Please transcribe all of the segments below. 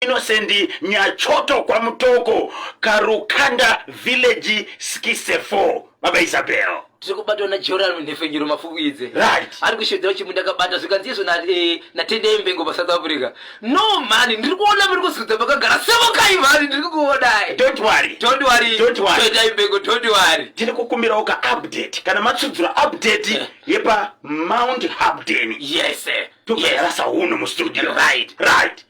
Innocent Nyachoto kwaMutoko, Karukanda Village, Skise 4. Baba Isabel. Tiri kubatwa naJoran Nhefenyuro Mafukuidze. Right. Ari kushevedzera kuti ndakabata zvikanzi izvo na eh, naTendai Mbengo paSouth Africa. No man, ndiri kuona muri kuzudza makagara sevokai mhani ndiri kukuonai. Don't worry. Don't worry. Don't worry. Tendai Mbengo, don't worry. Tiri kukumbirawo ka update kana matsudzura update yepa Mount Hampden. Yes. eh. Tobva Yes. yarasa huno mustudio. Right. Right.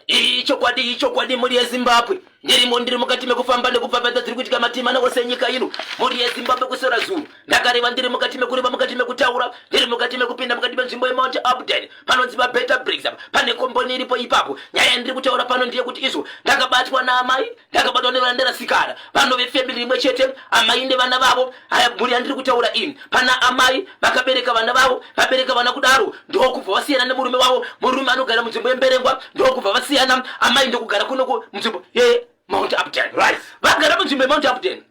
Ichokwadi, ichokwadi, mhuri yeZimbabwe. Ndirimo, ndiri mukati mekufamba nekupfapfadza dziri kuitika matima ose enyika ino. Mhuri yeZimbabwe kusora zuru. Ndakareva ndiri mukati mekureva mukati mekutaura. Ndiri mukati mekupinda mukati menzvimbo yeMount Upden. Panonzi paBeta Bricks apa. Pane komboni iripo ipapo. Nyaya yandiri kutaura pano ndeyekuti izvo ndakabatwa naamai, ndakabatwa nevana nderasikana. Vano vefamily rimwe chete, amai nevana vavo. Haya mhuri yandiri kutaura iyi. Pana amai vakabereka vana vavo, vabereka vana kudaro ndokubva vasiyana nemurume wavo. Murume anogara munzvimbo yeMberengwa ndokubva vasiyana, amai ndokugara kuno munzvimbo yeMount Upton. Right. Vagara munzvimbo yeMount Upton,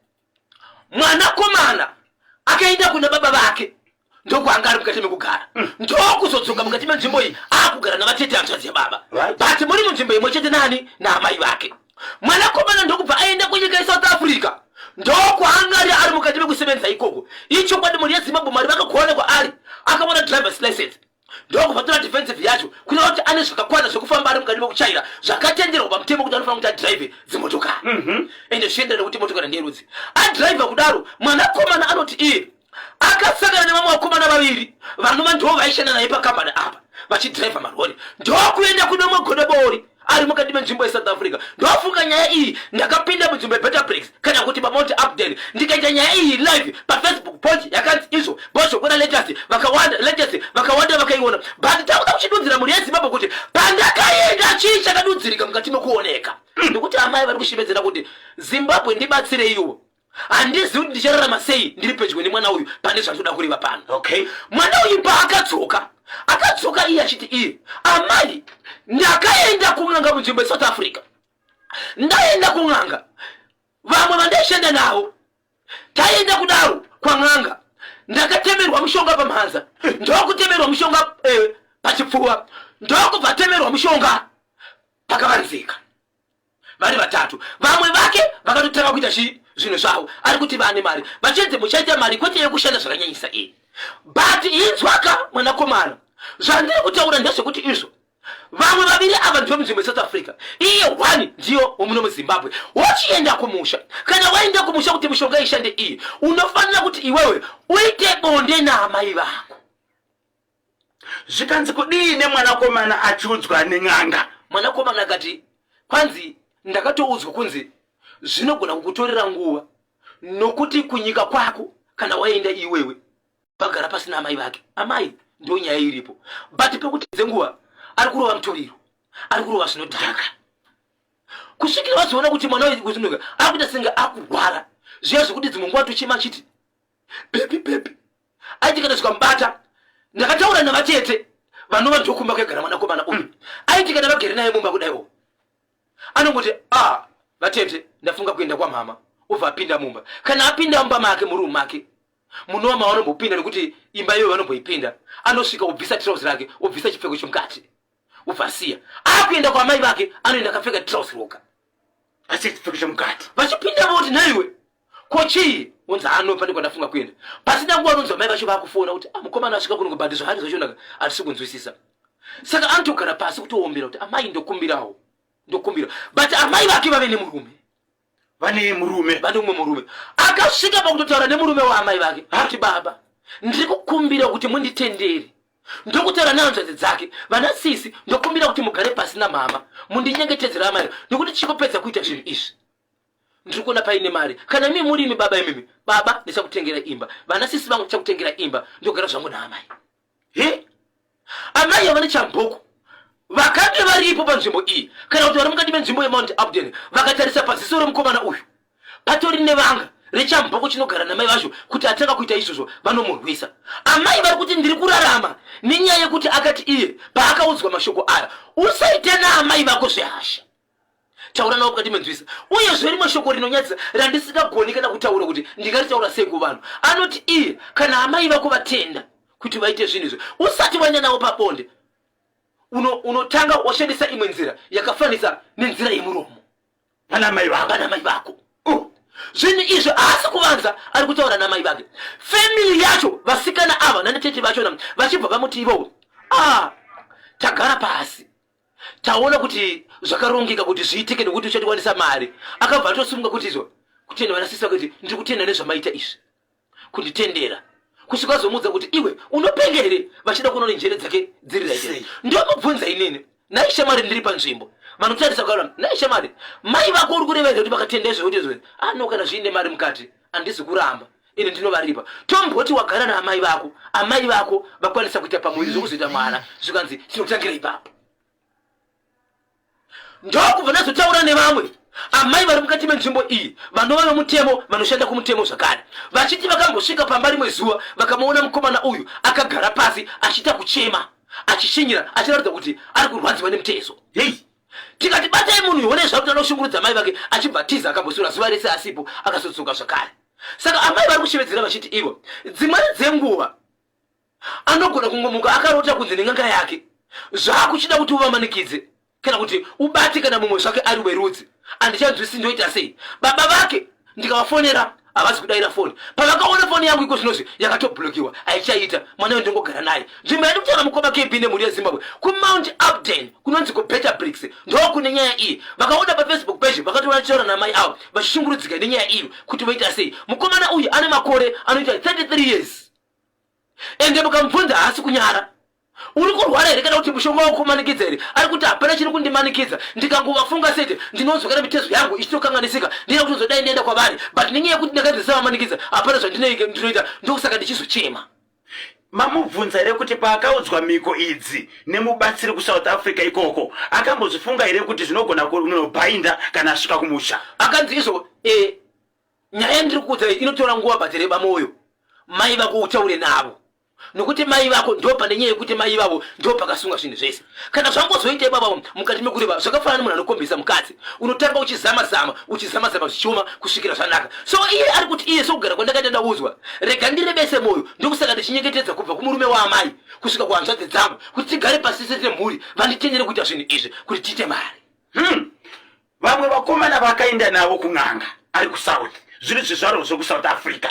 mwanakomana akaenda kuna baba vake ndokwaanga ari mukati mekugara ndokuzodzoka mukati menzvimbo iyi akugara navatete hanzvadzi yababa. Right. But muri munzvimbo imwe chete nani naamai vake. Mwanakomana ndokubva aenda kunyika yeSouth Africa ndokwaanga ari ari mukati mekusevenza ikoko. Ichokwadi mhuri yeZimbabwe, Mwari vakakuona kwaari, akaona driver's license ndokubva tora defensive yacho kureva kuti ane zvakakwana zvekufamba ari mukati mekuchaira zvakatenderwa pamutemo kuti anofanira kuti adrive dzimotokari. Ende zvichienderana nekuti motokari ndeyerudzi. Adriver kudaro, mwanakomana anoti iye akasangana nevamwe vakomana vaviri vanova ndivo vaishanda naye pakambani apa vachidhiraivha marori, ndokuenda kune umwe godobori ari mukati menzvimbo yeSouth Africa. Ndofunga nyaya iyi ndakapinda munzvimbo yeBetter Bricks kana kuti paMount Upden ndikaita nyaya iyi live paFacebook page yakanzi izvo Bozhokora Latest. Vakawanda Latest vakawanda vakaiona, but takuda kuchidudzira mhuri yeZimbabwe kuti pandakaenda chii chakadudzirika mukati mekuoneka, nekuti amai vari kushevedzera kuti Zimbabwe ndibatsireiwo, handizivi kuti ndichararama sei ndiri pedyo nemwana uyu pane zvandoda kureva pano. Mwana uyu paakadzoka, akadzoka iye achiti iye, amai, ndakaenda kun'anga munzvimbo yeSouth Africa. Ndaenda kun'anga, vamwe vandaishanda navo taenda kudaro kwan'anga, ndakatemerwa mushonga pamhanza, ndokutemerwa mushonga pachipfuva, ndokubva temerwa mushonga pakavanzika. Vari vatatu, vamwe vake vakatotanga kuita chi zvinhu zvavo. Ari kuti vane mari, vachinzi muchaita mari kwete yekushanda zvakanyanyisa iyi, but inzwaka mwanakomana, zvandiri kutaura ndezvekuti izvo vamwe vaviri ava ndivo munzvimbo yeSouth Africa, iye one ndiyo wemuno muZimbabwe. Wochienda kumusha, kana waenda kumusha kuti mishonga ishande iyi, unofanira kuti iwewe uite bonde naamai vako. Zvikanzi kudii nemwanakomana achiudzwa nen'anga? Mwanakomana akati kwanzi ndakatoudzwa kunzi zvinogona kukutorera nguva nokuti kunyika kwako kana waenda iwewe pagara pasina amai vake. Amai ndo nyaya iripo, but pekuti dzenguva ari kurova mutoriro, ari kurova zvinodhaka kusvikira vazoona kuti mwana uyu akuita senge akurwara zviya zvekuti dzimwe nguva tochema achiti baby baby. Aiti kana zvikamubata, ndakataura navatete vanova ndokumba kwegara mwanakomana uyu, aiti kana vagere naye mumba kudaiwo anongoti, a vatete, ndafunga kuenda kwamhama. Obva apinda mumba. Kana apinda mumba make, murumu make munova mavanombopinda nekuti imba iyoyo vanomboipinda, anosvika obvisa tirauzi rake, obvisa chipfeko chemukati, obva asiya. Akuenda kwamai vake anoenda akapfeka tirauzi roga. Asi chipfeko chemukati. Vachipinda voti, nhaiwe, ko chii? Unzi ano pane kwandafunga kuenda. Pasina nguva anonzwa mai vacho vakufona kuti, ah, mukomana asvika kuno kubhadhi zvaari zvachonaka hatisi kunzwisisa. Saka anotogara pasi kutoombera kuti amai ndokumbirawo, ndokumbira. But amai vake vave nemurume. Vane murume. Vane umwe murume. Akasvika pakutotaura nemurume waamai vake kuti baba, ndiri kukumbira kuti munditendere. Ndokutaura nehanzvadzi dzake, vana sisi, ndokumbira kuti mugare pasi namama mundinyengetedzere amai, nekuti tichingopedza kuita zvinhu izvi ndiri kuona paine mari. Kana imi muri imi baba, imimi baba, ndichakutengera imba, vana sisi vangu ndichakutengera imba, ndogara zvangu naamai. He, amai ava nechamboko vakange varipo panzvimbo iyi kana kuti vari mukati menzvimbo yeMount Upden, vakatarisa paziso remukomana uyu patori nevanga rechamboko chinogara namai vacho. Kuti atanga kuita izvozvo vanomurwisa. Amai vari kuti ndiri kurarama nenyaya yekuti akati iye paakaudzwa mashoko aya, usaite naamai vako zvehasha, taura navo mukati menzwisa. Uyezve rimwe shoko rinonyadzisa randisingagoni kana kutaura kuti ndingaritaura sei kuvanhu, anoti iye kana amai vako vatenda kuti vaite zvinhu izvi, usati waenda navo pabonde. Unotanga uno washandisa imwe nzira yakafanisa nenzira yemuromo pana mai vako. Pana mai vako. Zvinhu izvi haasi kuvanza, ari kutaura namai vake. Family yacho, vasikana ava nanatete vachona vachibva vamuti ivowo, ah, tagara pasi taona kuti zvakarongeka kuti zviitike nekuti uchatiwanisa mari. Akabva atosimuka kuti izvo kutenda vanasisi vake kuti ndiri kutenda nezvamaita izvi kunditendera, kusvika azomuudza kuti iwe unopenga here, vachida kuona kuti njere dzake dziri right. Ndomubvunza inini, nhai shamwari, ndiri panzvimbo vanotarisa kutaura, nhai shamwari, mai vako uri kureva here kuti vakatenda izvo kuti izvo ano kana zviine mari mukati handizi kuramba, ini ndinovaripa. Tomboti wagara naamai vako, amai vako vakwanisa kuita pamuviri zvokuzoita mwana, zvikanzi tinotangira ipapo. Ndokubva ndazotaura nevamwe amai vari mukati menzvimbo iyi vanova vemutemo, vanoshanda kumutemo zvakare, vachiti vakambosvika pamba rimwe zuva vakamuona mukomana uyu akagara pasi achiita kuchema, achishinyira, achiratidza kuti ari kurwadziwa nemutezo. Hei. Tikati batai munhu uyu, one zvakuti anoshungurudza mai vake, achibva tiza, akamboswera zuva rese asipo, akazodzoka zvakare. Saka amai vari kushevedzera vachiti ivo dzimweni dzenguva anogona kungomuka akarota kunze nen'anga yake, zvakuchida kuti uvamanikidze kana kuti ubate kana mumwe zvake ari werudzi. Handichanzwisi, ndoita sei? Baba vake ndikavafonera havazi kudaira foni. Pavakaona foni yangu iko zvinozvi yakatoblokiwa, haichaita. Mwana uyu ndingogara naye. Nzvimbo yandi kutaura mukoma KB nemhuri yeZimbabwe, kuMount Upden kunonzi kuBetter Bricks, ndokune nyaya iyi. Vakaona paFacebook page vakatoona tichitaura namai avo vachishungurudzika nenyaya iyo kuti voita sei. Mukomana uyu ane makore anoita 33 years, ende mukamubvunza haasi kunyara. Uri kurwara here kana kuti mushonga wakumanikidza here? Ari kuti hapana chiri kundimanikidza, ndikangovafunga sete ndinonzwa kana mitezo yangu ichitokanganisika, ndina kutozodai ndaenda kwavari, but nenyaya yekuti ndakanzi ndisavamanikidza hapana zvandinoita, ndokusaka ndichizochema. Mamubvunza here kuti paakaudzwa mhiko idzi nemubatsiri kuSouth Africa ikoko akambozvifunga here kuti zvinogona kunobhainda kana asvika kumusha? Akanzi izvo nyaya yandiri kuudza iyi inotora nguva, but reba mwoyo mai vako utaure navo, nokuti mai vako ndo pane nyaya yekuti mai vavo ndo pakasunga zvinhu zvese. Kana zvangozoita ibabavo mukati mekureva, zvakafanana nemunhu anokombisa mukadzi, unotanga uchizama zama, uchizama zama, zvichioma kusvikira zvanaka. So iye ari kuti iye sokugara kwandakaita ndaudzwa, rega ndirebese mwoyo, ndokusaka ndichinyengetedza kubva kumurume waamai kusvika kuhanzvadzi dzangu kuti tigare pasi sese nemhuri, vanditendere kuita zvinhu izvi kuti tiite mari. Vamwe vakomana vakaenda navo kun'anga ari kuSouth, zviri zvizvarwa zvekuSouth Africa,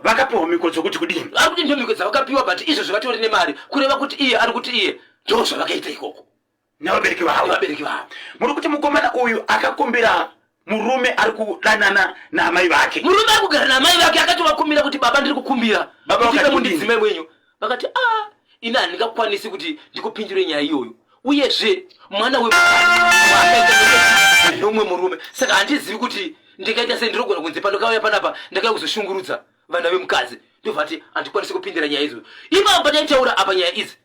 vakapiwa mhiko dzokuti kudini? Ari kuti ndo mhiko dzavakapiwa, but izvo zvavatori nemari, kureva kuti iye ari kuti iye ndo zvavakaita ikoko nevabereki vavo. Nevabereki vavo. Muri kuti mukomana uyu akakumbira murume ari kudanana naamai vake? Murume ari kugara naamai vake akatovakumbira kuti baba, ndiri kukumbira Baba kuti vakati mundidzimai wenyu. Vakati a ini handingakwanisi kuti ndikupindure nyaya iyoyo, uyezve mwana wakaita nomwe murume, saka handizivi kuti ndingaita sei, ndinogona kunze pandakauya panapa ndakauya kuzoshungurudza vana vemukadzi. Ndobva ati handikwanisi kupindira nyaya idzodzo. Ipapo pataitaura apa nyaya idzi,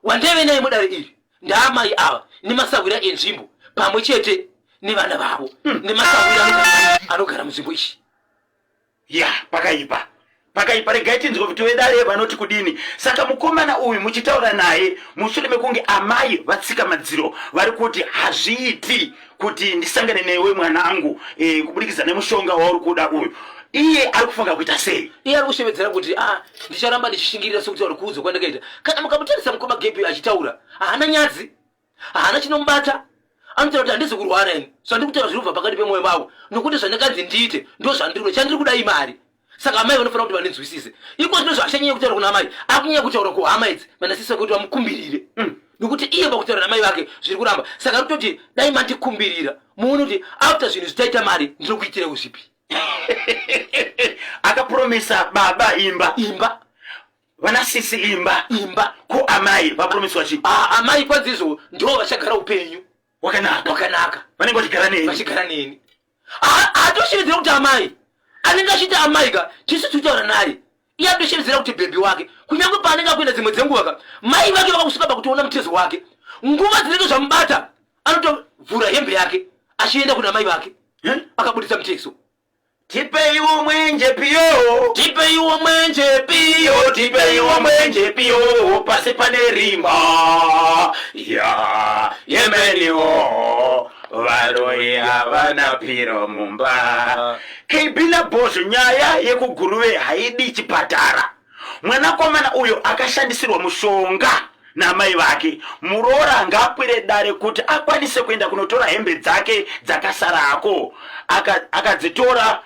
wandaive naye mudare iri ndaamai ava nemasahwira enzvimbo pamwe chete nevana vavo nemasahwira anogara munzvimbo ichi. Ya, pakaipa, pakaipa. Regai tinzwe kuti vedare vanoti kudini. Saka mukomana uyu muchitaura naye mushure mekunge amai vatsika madziro vari kuti hazviiti kuti ndisangane newe mwanangu, kuburikidza nemushonga wauri kuda uyu, iye ari kufunga kuita sei? Iye ari kushevedzera kuti a ndicharamba ndichishingirira sekuti vari kuudzwa kwandakaita. Kana mukamutarisa mukoma Gepi achitaura, haana nyadzi, haana chinomubata. Anotaura kuti handizi kurwara ini, zvandiri kutaura zviri kubva pakati pemwoyo mangu, nokuti zvandakanzi ndiite ndo zvandiri kuda, chandiri kuda imari. Saka amai vanofanira kuti vandinzwisise. Iko zvino zvaachanyanya kutaura kuna amai, akunyanya kutaura kuhama idzi vanasisi vake kuti vamukumbirire, nokuti iye pakutaura namai vake zviri kuramba. Saka ari kutoti dai mandikumbirira muone kuti after zvinhu zvitaita mari ndinokuitirewo zvipi. Akapromisa baba imba. Imba. Vanasisi imba. Imba. Ko amai vapromiswa chii? Ah, amai kwanzi izvo ndo vachagara upenyu wakanaka. Wakanaka. Vanenge vachigara neni. Vachigara neni. Haatoshevedzera kuti amai, anenge achiita amai ka tisu titaura naye, iye anotoshevedzera kuti bhebhi wake, kunyange paanenge akuenda dzimwe dzenguva ka mai vake vakakusvika pakutoona mutezo wake, nguva dzinenge zvamubata anotovhura hembe yake achienda kuna mai vake akabudisa mutezo. Tipeiwo mwenje piyo, tipeiwo mwenje piyo, tipeiwo mwenje piyo, pasi pane rima ya yemeniwo varoi havana piro mumba. KB naBhozho, nyaya yekuGuruve haidi chipatara. Mwanakomana uyo akashandisirwa mushonga. Naamai vake. Muroora ngaakwire dare kuti akwanise kuenda kunotora hembe dzake dzakasarako. Akadzitora aka.